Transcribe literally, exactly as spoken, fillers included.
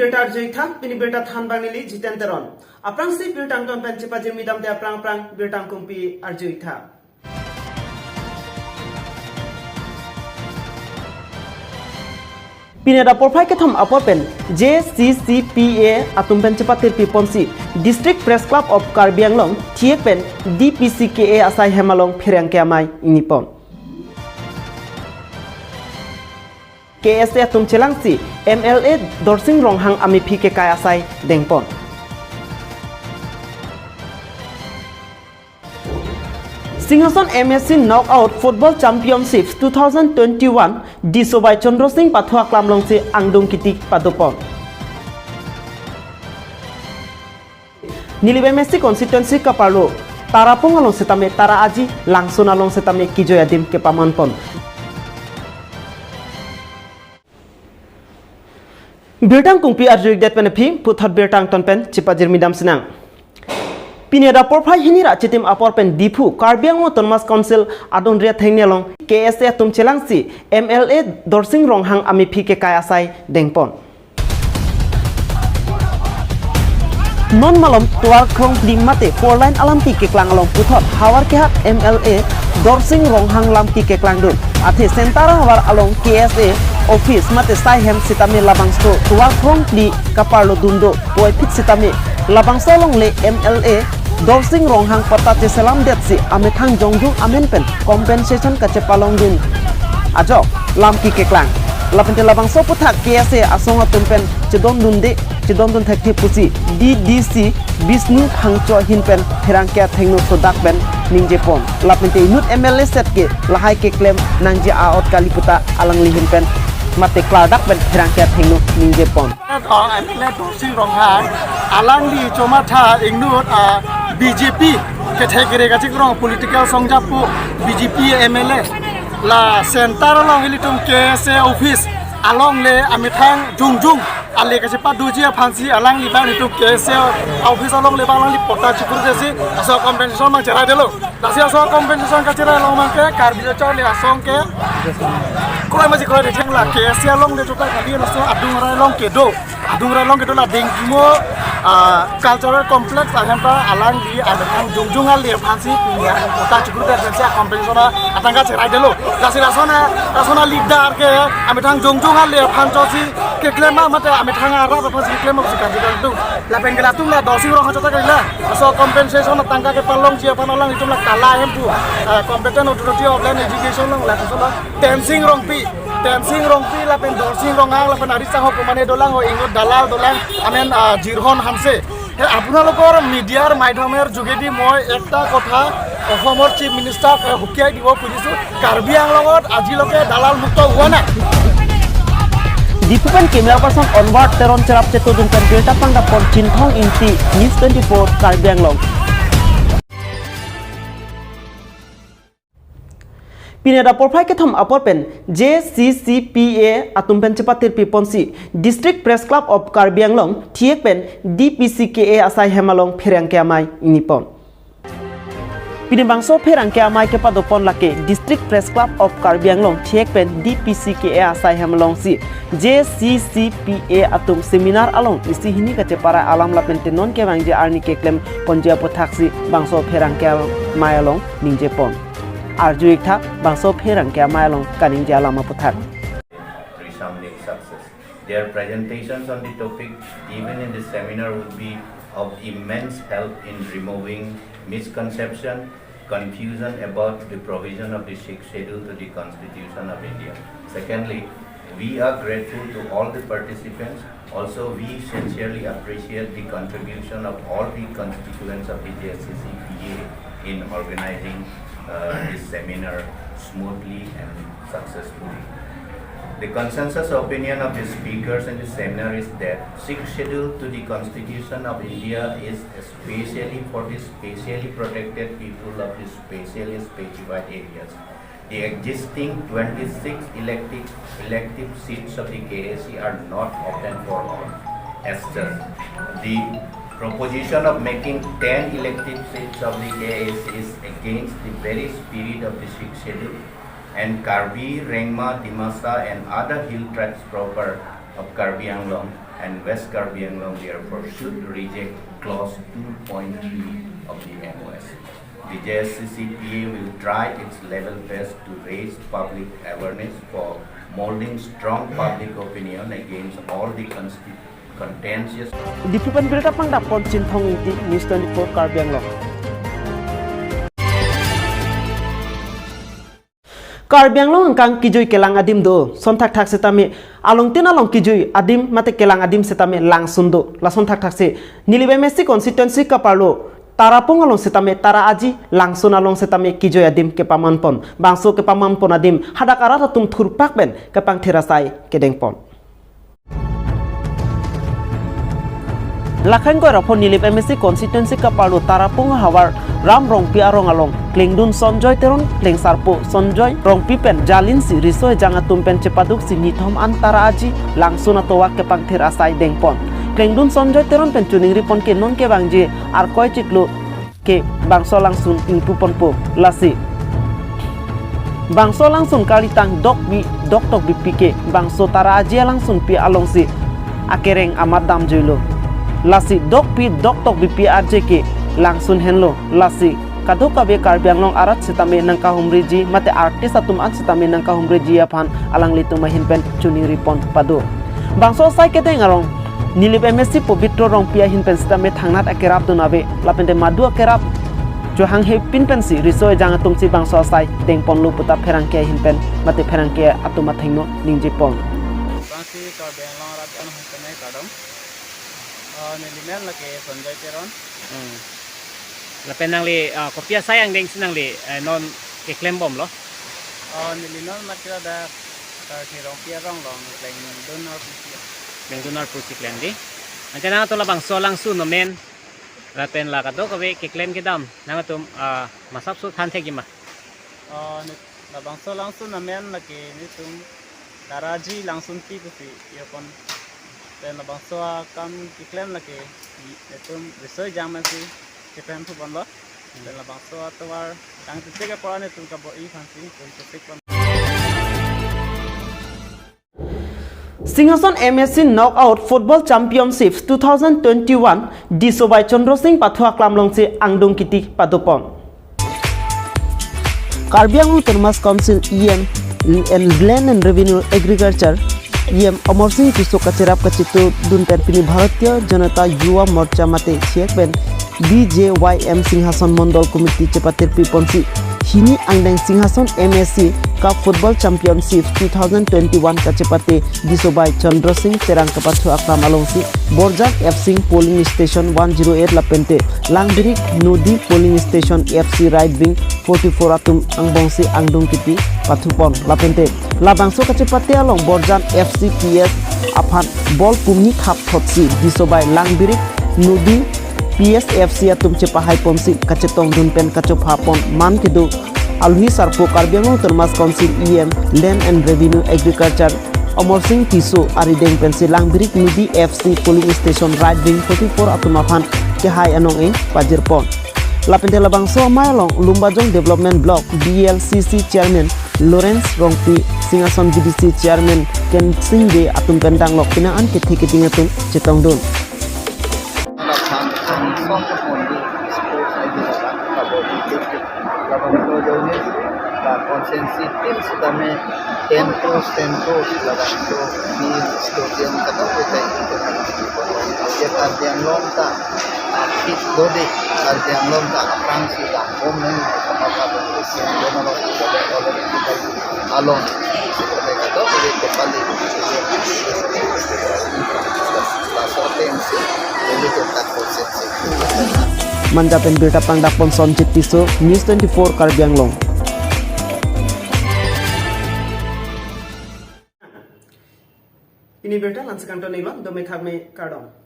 Birta arjuitha, pini birta thanbang neli Jiten Teron. Aphrangsi birta angton pen chepajirmi damde aphrang aphrang birta angkungpi arjuitha. Pini adap porphai kethom apor pen J C C P A atum pen chepatirpi ponsi District Press Club of Karbi Anglong thihek pen D P C K A asai hem along pherangke amei ingni pon. K S A atum chelangsi M L A Dorsing Ronghang amephi kekai asai dengpon. Singhason M S C Knockout Football Championships two thousand twenty-one Disobai Chandra Singh Pathua Klam alongsi angdung kiti padopon. Nilip M S C constituency kaparlo Tarapung along setame Tara Aji Langsun along setame kijoy adim kepamanpon. Birta angkungpi arju-ikdet pen aphi puthot birta angton pen chepajirmi dam sinang. Pini adap porphai hini ra chitim apor pen Diphu Karbi Anglong Autonomous Council adon ria thengni along K S A atum chelangsi M L A Dorsing Ronghang amephi kekai asai dengpon. Non malom Tovar Krongphli mate four lane alamki keklang along puthot havar kehat M L A Dorsing Ronghang lamki keklangdun. Athe center havar along K S A office mate saihem sitame labangso Tovar Krongphli kaparlo dundo puvoiphit sitame labangso alongle M L A Dorsing Ronghang patta cheselamdetsi amethang jongjung amen pen compensation kachepalongdun ajok lamki keklang. Lapente labangso aphuthak K S A asong atum pen chedondunde, chedondun thekthe pusi D D C Bishnu Phangcho ahin pen pherangke athengno sodak pen ningjepon. Lapente inut M L A set ke lahai keklem nangji a-ot kali puta alangli ahin pen mate klardak pen pherangke athengno ningjepon. Oh, M L A Dorsing Ronghang, alangli chomatha ingnut, ah, B J P kethe kere kachikrong political songjapo B J P M L A. La center along ilitum K S A office alongle amethang jongjung ale kachepadoji aphansi alangli bang itum K S A office alongle bang alangli patta chikur desi laso compensation bang cheraidetlo. Lasi laso compensation kacherai along bang ke Karbi Lo Charli Asong ke kroi maji kroi de thengla K S A alongle chota kali laso adung rai along kedo. Adung rai along kedo la Dengkimo, ah, cultural complex ahem ta alangli amethang jongjung ale aphansi pini patta chikur desi compensation atangka cheraidetlo. Lasi lason a, lason a leader ke amethang jongjung ale aphan chosi keklem mate amethang arat aphansi keklem si karbi kangtung. Lapen ke latum la Dorsing Ronghang chota kali la. Laso compensation atangka kepalongji aphan alanglitum la kala ahem pu, ah, competent authority of land education along laso la Tensing Rongpi, Tensing Rongpi lapen Dorsing Ronghang lapen ari sangho komane dolang ho ingnut dalal dolang amen, ah, Jirhon Hanse. He, আপোনালোকৰ মিডিয়াৰ মাধ্যমৰ যোগেদি মই একটা কথা অসমৰ চিফ মিনিষ্টাৰক, এ, সকীয়াই দিব খুজিছোঁ, কাৰ্বি আংলঙত আজিলৈকে দালাল মুক্ত হোৱা নাই। Diphu pen camera person Onward Teron cherap chetudun pen birta pangdapon Chinthong Ingti, News twenty-four Karbi Anglong. Pini adap porphai kethom apor pen J C C P A atum pen chepatirpi ponsi District Press Club of Karbi Anglong thihek pen D P C K A asai hem along pherangke amei ingni pon. Pini bangso pherangke amei kepadopon lake District Press Club of Karbi Anglong thihek pen D P C K A asai hem alongsi J C C P A atum seminar along isi hini kacheparai alam lapen te non kevangji arni keklem ponji aputhaksi bangso pherangke amei along ningjepon. Arju-iktha bangso pherangke amei along kaningje alam aputhak. Resounding success. Their presentations on the topic given in this seminar would be of immense help in removing misconception, confusion about the provision of the Sixth Schedule to the Constitution of India. Secondly, we are grateful to all the participants. Also, we sincerely appreciate the contribution of all the constituents of the J C C P A in organizing, uh, this seminar smoothly and successfully. The consensus opinion of the speakers in the seminar is that Sixth Schedule to the Constitution of India is especially for the specially protected people of the specially specified areas. The existing twenty-six elective, elective seats of the K A A C are not open for all. As such, the proposition of making ten elective seats of the K A A C is against the very spirit of the Sixth Schedule, and Karbi, Rengma, Dimasa and other hill tribes proper of Karbi Anglong and West Karbi Anglong therefore should reject clause two point three of the M O S. The J S C C P A will try its level best to raise public awareness for molding strong public opinion against all the consti- contentious Diphu pen birta pangdapon Chinthong Ingti, News twenty-four Karbi Anglong. Karbi Anglong angkang kijui kelang adim do, son thakthak setame alongtin along kijui adim mate kelang adim setame langsun do. Lason thakthak si Nilip M A C constituency kaparlo Tarapung along setame Tara Aji, langsun along setame kijui adim kepamanpon. Bangso kepamanpon adim hadak arat atum thurpak pen kepangthir asai kedengpon. Lakhang koi raphon Nilip M A C constituency kaparlo Tarapung havar Ram Rongpi arong along klengdun Sonjoy Teron, klengsarpo Sonjoy Rongpi pen jalinsi riso ejang atum pen chepaduksi nithom an Tara Aji, langsun atovar kepangthir asai dengpon. Klengdun Sonjoy Teron pen choningripon ke non kevangji Arkoi chiklo ke bangso langsun ingpuponpo. Lasi bangso langsun kalitang dokbi doktok bipi ke bangso Tara Aji alangsunpi alongsi akereng amat damjuilo. Lasi dokbi doktok bipi arje ke langsun henlo. Lasi kadokave Karbi Anglong arat setame nangkahumriji mate artist atum an setame nangkahumriji aphan alanglitum ahin pen choningripon pado. Bangso asai kedeng arong Nilip M A C Pobitro Rongpi ahin pen setame thangnat akerap dun ave, lapente madu akerap chohanghe pin pensi riso ejang atumsi bangso asai dengponlo puta pherangke ahin pen mate pherangke atum athengno ningjepon. Bangsi Karbi Anglong arat an hongkene kardom. Ah, neli men lake Sonjoy Teron. Hmm. Lapen nangli, ah, kopi asai angdengsi nangli, eh, non keklembomlo? Oh, neli non matkila dak Karsi Rongpi arong along klengdun arpusi. Klengdun arpusi klem di. Anke nangtum labangso langsun amen, lapen la kadokave keklem kedam nangtum, ah, masapso than thekji ma? Oh, ne- labangso langsun amen lake netum Tara Aji langsunpi pusi yopon. Pen labangso akam keklem lake netum riso ejang amatsi kepemphu ponlo. Pen labangso atovar kangtitik apor netum kabo-i aphansi kuri titik pon. Singhason M A C Knockout Football Championship two thousand twenty-one Disobai Chandra Singh pathu aklam alongsi angdung kiti padopon. Karbi Anglong Autonomous Council E M and Land and Revenue Agriculture E M Amar Singh Tisso kacherap kachetongdun pen pini Bharatiya Janata Yuva Morcha mate chek pen B J Y M Singhason Mondol Committee chepatirpi ponsi hini angdeng Singhason M A C Cup Football Championship two thousand twenty-one kachepate Disobai Chandra Singh Terang kapathu aklam alongsi Borjan F C polling station one zero eight lapente Langbirik Nodi polling station F C right wing forty-four atum angbongsi angdung kiti pathupon lapente labangso kachepate along Borjan F C P S aphan ball pumni thap thotsi Disobai Langbirik Nodi P S F C atum chepahai ponsi kachetongdun pen kachopha pon man kedo alhi sarpo Karbi Anglong Autonomous Council E M Land and Revenue Agriculture Amar Singh Tisso arideng pensi Langbirik Nodi F C polling station right wing forty-four atum aphan kehai anong-e pajirpon. Lapente labangso amei along Lumbajong Development Block B L C C Chairman Lawrence Rongpi, Singhason B D C Chairman Kensing Bey atum pen danglok pina an kethe keding atum chetongdun. Lason ason ke pondi sports aidi laban kabodi itu. Laban itu jauhnya la konsensi tim setame ten crores, ten crores laban itu di stadium kata kita itu. Dia Karbi Anglong ta, ah, fit dode, Karbi Anglong ta, aphrangsi la, bom nang, kama kama, siang bom nang, oleh, oleh kita along. Manja pen birta pangdapon Sonjit Tisso, News twenty-four Karbi Anglong. Pini birta la-ansi kangton-iklo, dome thakme kardom.